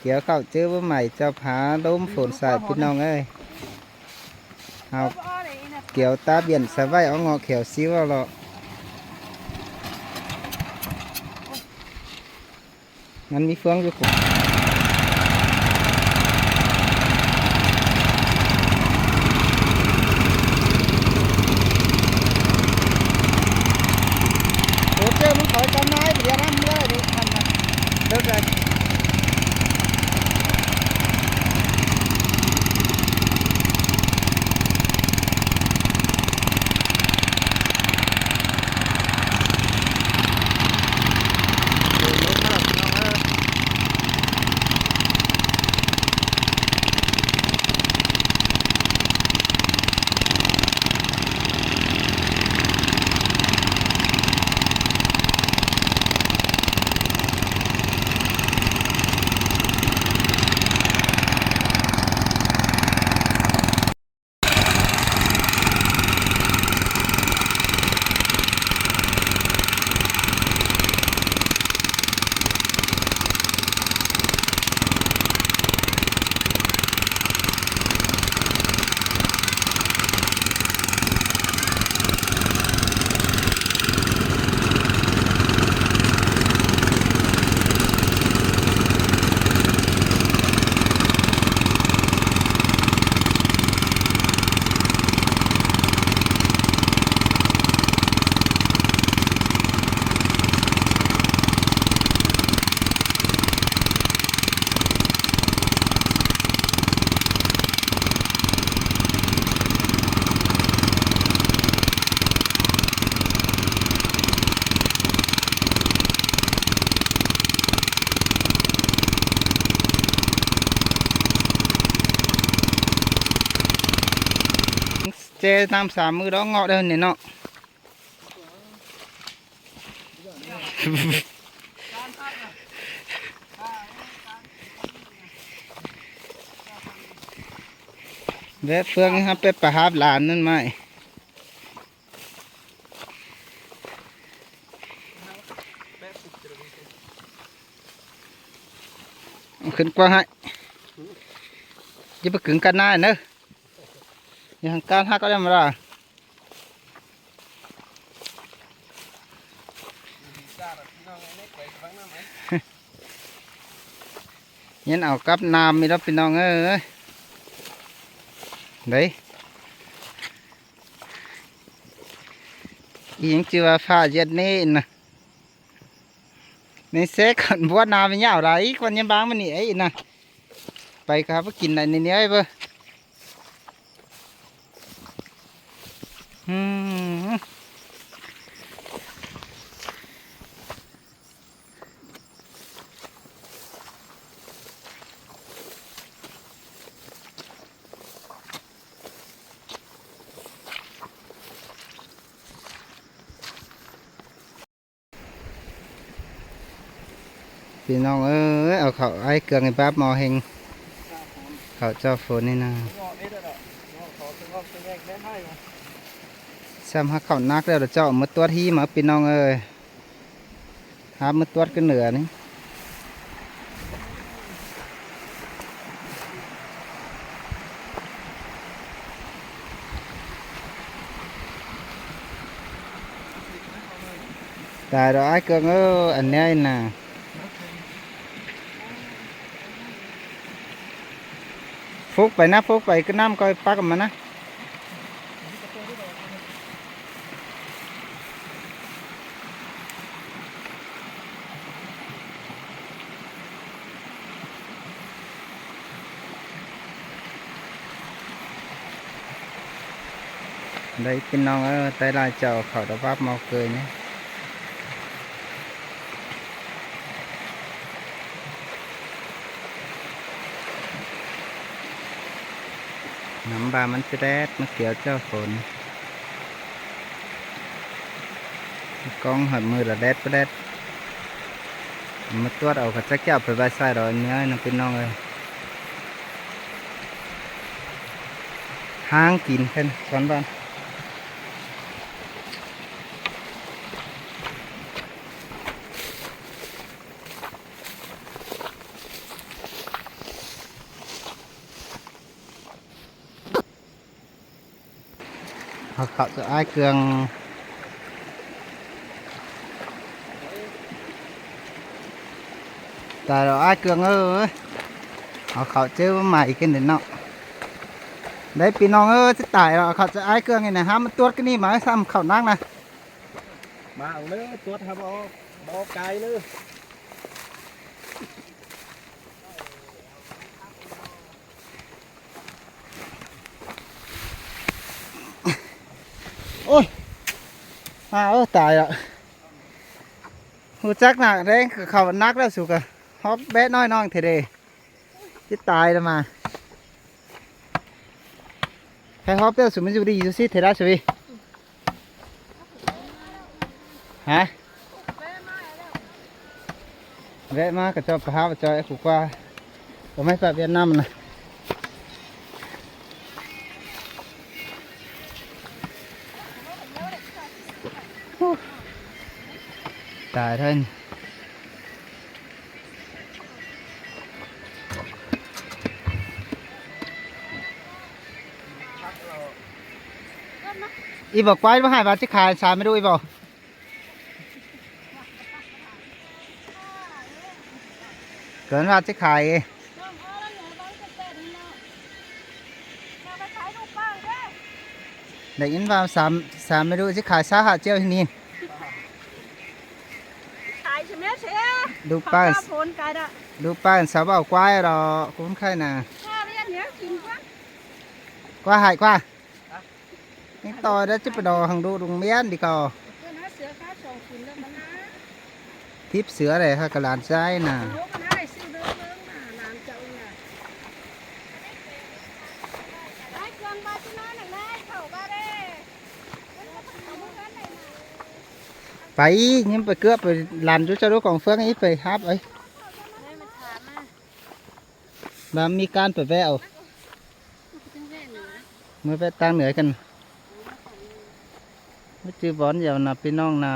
ກ່ຽວເຂົ້າເຈີບໍ່ໃໝ່ ເຈົ້າພາລົມຝົນໃສ່ພີ່ນ້ອງເອີຍ. ເຮົາກ່ຽວຕາບຽນສະໄຫວ້ ເອົາເງາະແຂວຊິວເອົາເລາະ. ມັນມີເຟືອງຢູ່. ໂຕເຈີມັນຖອຍກັນນາຍ ດຽວນຳເມືອເລີຍນີ້ ອັນນັ້ນເລີກເລີຍ. ແຈນຳສາມມື້ດອກເງາະເດີນີ້ເນາະ. ແບບເຟືອງເຮົາໄປປະຫາບຫຼານນັ້ນໄມ້ ເອົາຂຶ້ນກວ້າງໃຫ້ ຢ່າໄປກຶງກັນນາເດີ ຢ່າໃຫ້ການຫັກເອົາໄດ້ມາລະ. ເຫັນເອົາກັບນ້ຳນີ້ແຫຼະພີ່ນ້ອງເອີຍ ເດ້ ອີ່ຫຍັງຈື່ວ່າຟ້າເຢັນນີ້ນະ ໃນເຊກອນບົວນາໄປຍາວຫຼາຍ ກວ່າຍາມບາງມັນນີ້ໄອ້ນະ ໄປກະຫາໄປກິນໄດ້ນີ້ເອີຍເບິ່ງ. ອືມ ພີ່ນ້ອງເອີຍ ເອົາເຂົ້າອ້າຍເກືອງໃຫ້ບາບໝໍ່ເຮັງ ເຂົ້າເຈົ້າຝົນນີ້ນະ ສ່ຳຫາເຂົ້າໜັກແລ້ວ ເຈົ້າເອົາມາຕວດຮີມເອົາ ພີ່ນ້ອງເອີຍ ຫາມາຕວດກັນເໜືອນີ້. ຕາຍແລ້ວອ້າຍເກີງເອີຍ ອັນນີ້ນະ ຟຸກໄປນະ ຟຸກໄປ ກະນ້ຳຄ່ອຍປັກອອກມານະ. ໄດ້ພີ່ນ້ອງເອີຍ ໄດ້ຫຼາຍເຈົ້າ ເຂົ້າຕະບາບໝໍ່ເກີຍນີ້ ນຳບາມັນຈະແດດ ມາກ່ຽວເຈົ້າຝົນ ກ້ອງຮອດມືລະແດດປະແດດ ມາຕວດເອົາ ເຂົາຈັກຈະເອົາໄປໄວ້ໃສດອກ ເນຍນະພີ່ນ້ອງເອີຍ ຫາກິນເພິ່ນ ສອນບ້ານ. ເຂົ້າຈະອ້າຍເກືອງ ຕາຍແລ້ວອ້າຍເກືອງເອີຍ ເອົາເຂົ້າເຈີມາໃໝ່ກິນເດ້ເນາະ ໄດ້ພີ່ນ້ອງເອີຍ ຈະຕາຍແລ້ວ ເຂົ້າຈະອ້າຍເກືອງນີ້ນະ ຫ້າມມາຕວດກັນນີ້ ມາຊ້ຳເຂົ້ານັກນະ ມາເອົາເດີ ຕວດຫາບໍ່ ບໍ່ກາຍເດີ. ໂອ້ຍ ອ້າວ ຕາຍລະ ຮູ້ຈັກໜ້າແດງ ເຂົ້າໜັກແລ້ວ ສູກະຮອບແບະນ້ອຍນ້ອງເທເດ ຊິຕາຍລະມາ ໃຜຮອບແລ້ວ ສູມັນຢູ່ດີຢູ່ຊິເທດາ ສູ ຮະ ແວະມາກະຈອບປະຫາປະຈອຍ ຄູກວ່າ ເອົາໄມ້ປາບຫວຽດນາມນະ ຕາຍແທ້. ອີ່ບໍ່ ກວາຍບໍ່ໃຫ້ວ່າຊິຂາຍ ສາມໄປດູອີ່ບໍ່ ເກີນວ່າຊິຂາຍ ໄດ້ຍິນວ່າສາມ ສາມໄປດູຊິຂາຍຊາວຫ້າ ເຈົ້າທີ່ນີ້ ຂາຍໃຊ່ແມ່ເຊ ດູປ້າຍ ເຂົາເຈົ້າໂພນກາຍດະ ດູປ້າຍສາວເວົ້າກວາຍດອກ ຄຸນໄຄນະ ກວາຍໃຫ້ກວາຍ ນີ້ຕໍ່ໄດ້ ຈະໄປດອກຫັ້ນດູລຸງມຽນດີກວ່າ ເພິ່ນຫາເສືອຂາຍສອງຄືນແລ້ວມັນນະ ທິບເສືອໄດ້ຫາກະຫຼານຊາຍນະ ໂອ້ ມັນຫາໄດ້ຊື້ເດີເບິ່ງນະ ຫຼານເຈົ້ານະ ໄດ້ເຄື່ອງບາດຈຸນາໜັງນາຍເຂົ້າບາດເດ້. ໄປຍິງໄປເກືອບໄປຫຼັນຢູ່ເຈົ້າດູກອງເຟືອງອີກໄປຮັບເອີຍ ບາມີການໄປແວ່ເອົາ ເມືອແວ່ຕາງເໜືອກັນ ບໍ່ຈື່ບ່ອນດຽວນະພີ່ນ້ອງນະ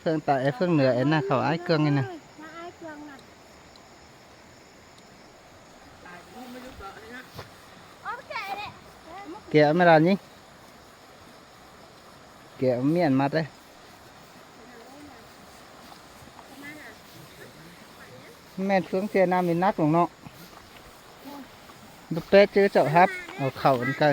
ເຟືອງໃຕ້ເຟືອງເໜືອເອນະ ເຂົາອ້າຍເກືອງນີ້ນະ ແກະມາດານຍິງ ແກະມຽນມາເດ້ ແມ່ນເຟືອງເສຍນ້ຳນີ້ໜັກລົງເນາະ ບໍ່ແປເຈີເຈົ້າຮັບ ເອົາເຂົ້າອັນກາ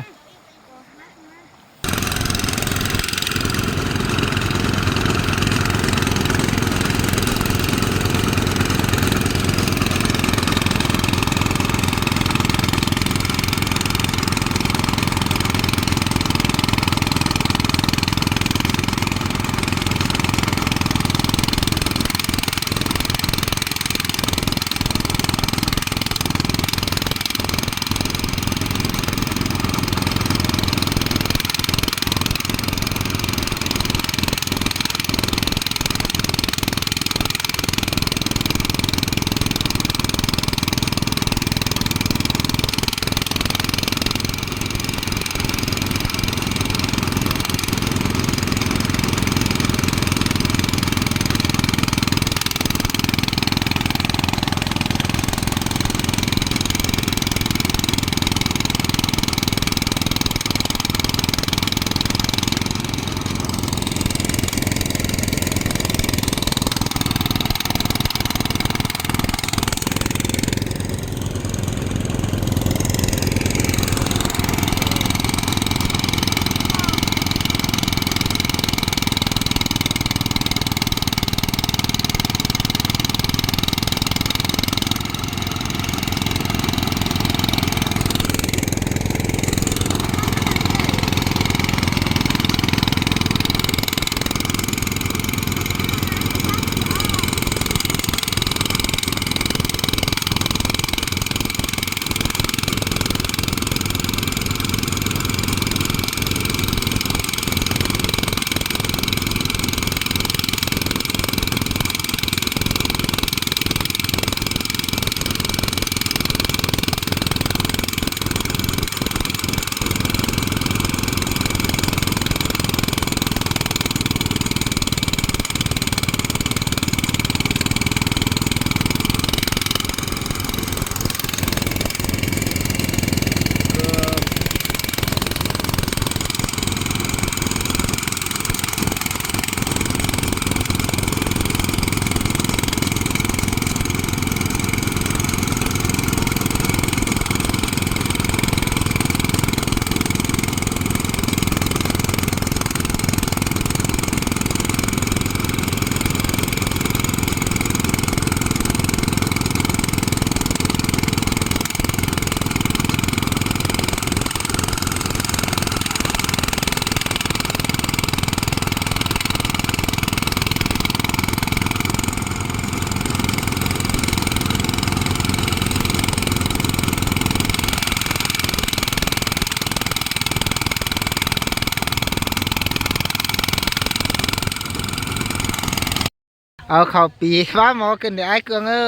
ເອົາເຂົ້າປີຟ້າໝໍຂຶ້ນເດີອ້າຍເກືອງເອີ.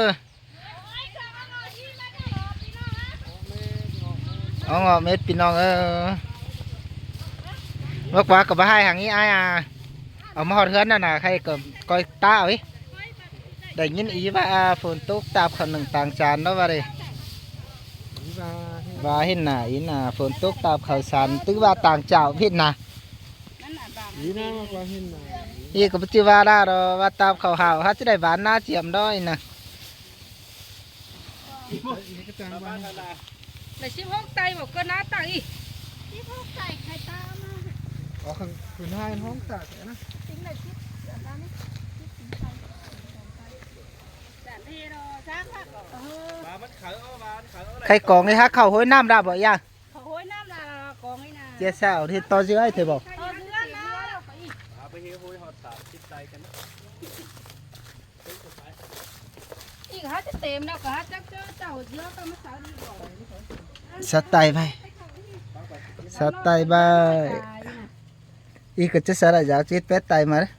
ເອົາເງາະເມັດພີ່ນ້ອງເອີ. ເມື່ອກວ່າກໍບໍ່ໃຫ້ຫາງນີ້ອ້າຍອາ. ເອົາມາຮອດເຮືອນນັ້ນນະ ໃຫ້ກໍ ກໍຕ້າເອົາອີກ. ໄດ້ຍິນອີວ່າ ອ່າ ຝົນຕົກຕາບເຂົ້າໜຶ່ງຕ່າງຈານເນາະວ່າເດ້. ວ່າເຫັນໜ້າອີນນະ ຝົນຕົກຕາບເຂົ້າສານ ຕື້ວ່າຕ່າງຈາວເຫັນນະ. ອີນະວ່າເຫັນນະ ອີກໍບໍ່ຈື່ວ່າລາດອກ ວ່າຕາມເຂົ້າຫາວ ຫາຈະໄດ້ຫວານນາຈຽມດອຍນະ. ໄດ້ສິບຫົກໄຕບໍ່ ກໍໜ້າຕັ້ງອີກ ສິບຫົກໄຕໃຄຕາມາ. ອໍ ຄືນໃຫ້ຫ້ອງຕາກນະ ຕິງໄດ້ສິບອັນນັ້ນ ສິບໄຕ ສາມເທໂລ ສາມພັນ ເອີ ໄຂ່ກອງນີ້ຫາເຂົ້າໂຮຍນ້ຳລະບໍ່ຍາ. ເຂົາໂຮຍນ້ຳລະກອງນີ້ນະ ເຈຍຊາວທີ່ຕໍ່ເຊື້ອໃຫ້ເທບໍ່? ຕໍ່ເຊື້ອນະ ເອົາໄປເຮໂຮຍຮອດສາມສິບໄຕກັນນະ ອີກຫາຈະເຕັມແລ້ວກໍຫາຈັກເຈີເຈົ້າເຊື້ອກໍມາສາວດີບໍ່? ສະໄຕໄວ້ ສະໄຕໄວ້ ອີກກໍຈະສະໄລຍາວເຈັດແປດໄຕມາເດ້.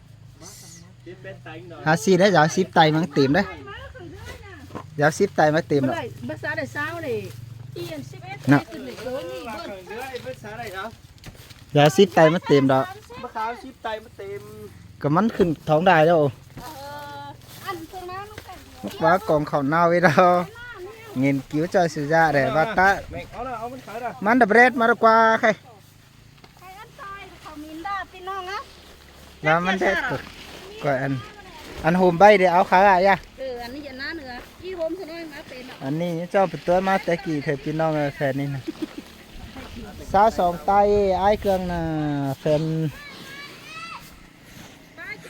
ຫາສີ່ໄດ້ ຢາວສິບໄຕມັນເຕັມເດ້ ຢາວສິບໄຕມັນເຕັມດອກ. ບໍ່ສາໄດ້ຊາວເດ້ ອີອັນສິບເອັດ ນະ ຂຶ້ນເລີຍໂຕນີ້ເບິ່ງ ຢາວສິບໄຕມັນເຕັມດອກ ບໍ່ຂາວສິບໄຕມັນເຕັມ ກໍມັນຂຶ້ນທ້ອງໄດ້ແລ້ວ. ເອີ ອັນເທິງນັ້ນມັນແຂງ ວ່າກອງເຂົ້າໜາວໄວ້ດອກ ເງິນກິວຈອຍສຸຍາແດ່ວ່າຕະ ມັນດະເບຣດມາດກວ່າໃຄ ໃຫ້ອັນຕາຍເຂົາມີນດາພີ່ນ້ອງເນາະ ແລ້ວມັນໄດ້ ກໍອັນ ອັນໂຮມໃບເດເອົາຂາອາຍາ ເອີ ອັນນີ້ອັນໜ້າເໜືອ ອີໂຮມຊະໜ້ອຍມາເປັນ ອັນນີ້ເຈົ້າໄປຕົວະມາແຕ່ກີ້ເທື່ອພີ່ນ້ອງເອີຍ ແຟນນີ້ນະ ຊາວສອງໄຕ ອ້າຍເກືອງນະ ແຟນ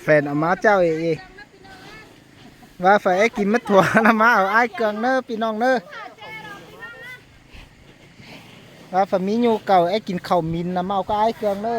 ແຟນເອົາມາເຈົ້າເອງ ວ່າໄຟໄອ້ກິນມາຖົວນຳ ມາເອົາອ້າຍເກືອງເນີພີ່ນ້ອງເນີ. ວ່າຟາມີຢູ່ເກົ່າ ໄອ້ກິນເຂົ້າມິນນຳ ມາເອົາກັບອ້າຍເກືອງເດີ.